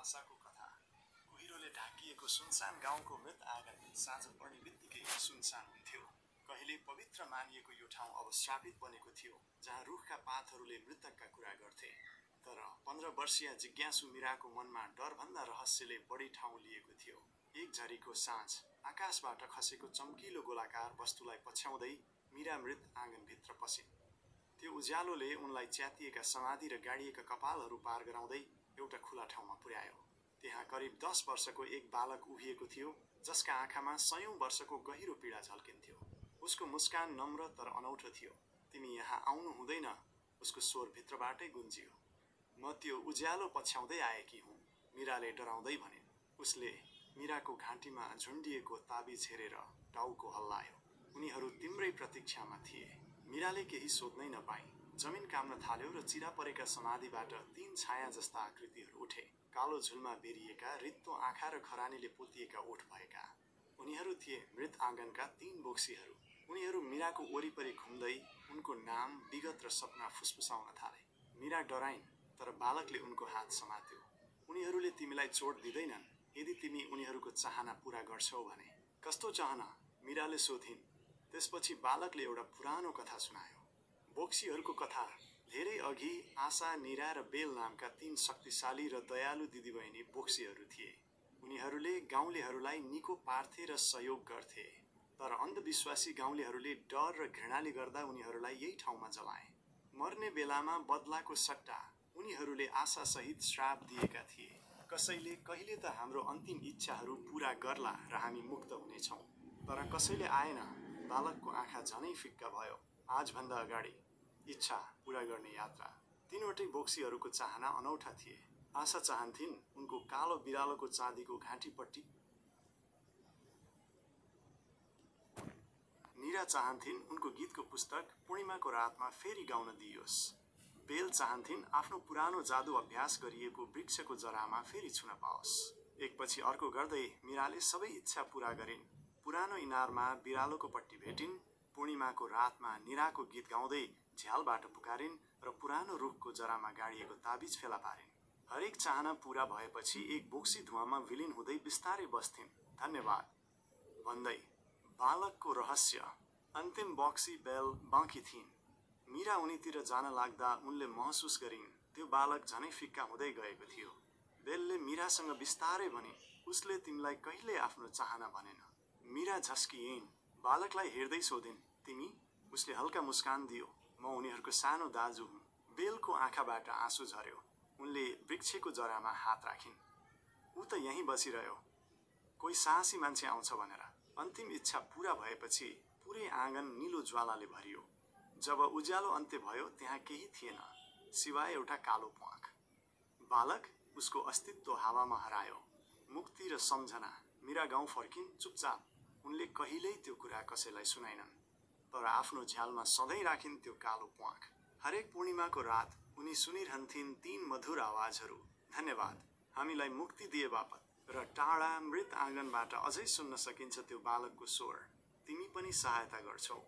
आशाको कथा। कुहिरोले ढाकिएको सुनसान गाउँको मृत आँगन साँझ पर्ने बित्तिकै सुनसान हुन्थ्यो। कहिले पवित्र मानिएको यो ठाउँ अब श्रापित बनेको थियो, जहाँ रुखका पातहरूले मृतकका कुरा गर्थे। तर 15 वर्षीय जिज्ञासु मीराको मनमा डरभन्दा रहस्यले बढी ठाउँ लिएको थियो। एक झरीको साँझ आकाशबाट खसेको चम्किलो गोलाकार वस्तुलाई पछ्याउँदै मीरा मृत आँगनभित्र पसिन्। त्यो उज्यालोले उनलाई च्यातिएका समाधि र गाडिएका कपालहरू पार गराउँदै एउटा खुला ठाउँमा पुर्यायो। त्यहाँ करिब 10 वर्षको एक बालक उभिएको थियो, जसका आँखामा 100औं वर्षको गहिरो पीडा झल्किन्थ्यो। उसको मुस्कान नम्र तर अनौठो थियो। तिमी यहाँ आउनु हुँदैन, उसको स्वर भित्रबाटै गुन्जियो। म त्यो उज्यालो पछ्याउँदै आएकी हुँ, मीराले डराउँदै भनिन्। उसले मीराको घाँटीमा झुन्डिएको ताबिज हेरेर टाउको हल्लायो। उनीहरू तिम्रै प्रतीक्षामा थिए। मीराले केही सोध्नै नपाई जमिन काम्न थाल्यो र चिरा परेका समाधिबाट 3 छाया जस्ता आकृतिहरू उठे। कालो झुलमा बेरिएका, रित्तो आँखा र खरानीले पोतिएका ओठ भएका। उनीहरू थिए मृत आँगनका 3 बोक्सीहरू। उनीहरू मीराको वरिपरि घुम्दै उनको नाम, विगत र सपना फुसफुसाउन थाले। मीरा डराइन्, तर बालकले उनको हात समात्यो। उनीहरूले तिमीलाई चोट दिँदैनन् यदि तिमी उनीहरूको चाहना पूरा गर्छौ भने। कस्तो चाहना? मीराले सोधिन्। त्यसपछि बालकले एउटा पुरानो कथा सुनायो। बोक्सीहरूको कथा। धेरै अघि आशा, नीरा र बेल नामका 3 शक्तिशाली र दयालु दिदीबहिनी बोक्सीहरू थिए। उनीहरूले गाउँलेहरूलाई निको पार्थे र सहयोग गर्थे। तर अन्धविश्वासी गाउँलेहरूले डर र घृणाले गर्दा उनीहरूलाई यही ठाउँमा जलाए। मर्ने बेलामा बदलाको सट्टा उनीहरूले आशासहित श्राप दिएका थिए। कसैले कहिले त हाम्रो अन्तिम इच्छाहरू पूरा गर्ला र हामी मुक्त हुनेछौँ। तर कसैले आएन। बालकको आँखा झनै फिक्का भयो। आजभन्दा अगाडि इच्छा पूरा गर्ने यात्रा। तीनवटै बोक्सीहरूको चाहना अनौठा थिए। आशा चाहन्थिन् उनको कालो बिरालोको चाँदीको घाँटीपट्टि। नीरा चाहन्थिन् उनको गीतको पुस्तक पूर्णिमाको रातमा फेरि गाउन दिइयोस्। बेल चाहन्थिन् आफ्नो पुरानो जादु अभ्यास गरिएको वृक्षको जरामा फेरि छुन पाओस्। एकपछि अर्को गर्दै मीराले सबै इच्छा पूरा गरिन्। पुरानो इनारमा बिरालोको पट्टी भेटिन्। पूर्णिमाको रातमा नीराको गीत गाउँदै झ्यालबाट पुकारिन् र पुरानो रुखको जरामा गाडिएको ताबिज फेला पारिन्। हरेक चाहना पूरा भएपछि एक बोक्सी धुवामा विलिन हुँदै बिस्तारै बस्थिन्। धन्यवाद भन्दै। बालकको रहस्य। अन्तिम बक्सी बेल बाँकी थिइन्। मीरा उनीतिर जान लाग्दा उनले महसुस गरिन् त्यो बालक झनै फिक्का हुँदै गएको थियो। बेलले मीरासँग बिस्तारै भनिन्, उसले तिमीलाई कहिल्यै आफ्नो चाहना भनेन। मीरा झस्किइन्। बालकलाई हेर्दै सोधिन्, तिमी? उसले हल्का मुस्कान दियो, म उनीहरूको सानो दाजु हुँ। बेलको आँखाबाट आँसु झर्यो। उनले वृक्षको जरामा हात राखिन्। ऊ त यहीँ बसिरह्यो, कोही साहसी मान्छे आउँछ भनेर। अन्तिम इच्छा पूरा भएपछि पुरै आँगन निलो ज्वालाले भरियो। जब उज्यालो अन्त्य भयो त्यहाँ केही थिएन, सिवाय एउटा कालो प्वाँख। बालक उसको अस्तित्व हावामा हरायो। मुक्ति र सम्झना। मीरा गाउँ फर्किन् चुपचाप। उनले कहिल्यै त्यो कुरा कसैलाई सुनाइनन्। तर आफ्नो झ्यालमा सधैँ राखिन् त्यो कालो प्वाँख। हरेक पूर्णिमाको रात उनी सुनिरहन्थिन् 3 मधुर आवाजहरू। धन्यवाद हामीलाई मुक्ति दिए बापत। र टाढा मृत आँगनबाट अझै सुन्न सकिन्छ त्यो बालकको स्वर, तिमी पनि सहायता गर्छौ।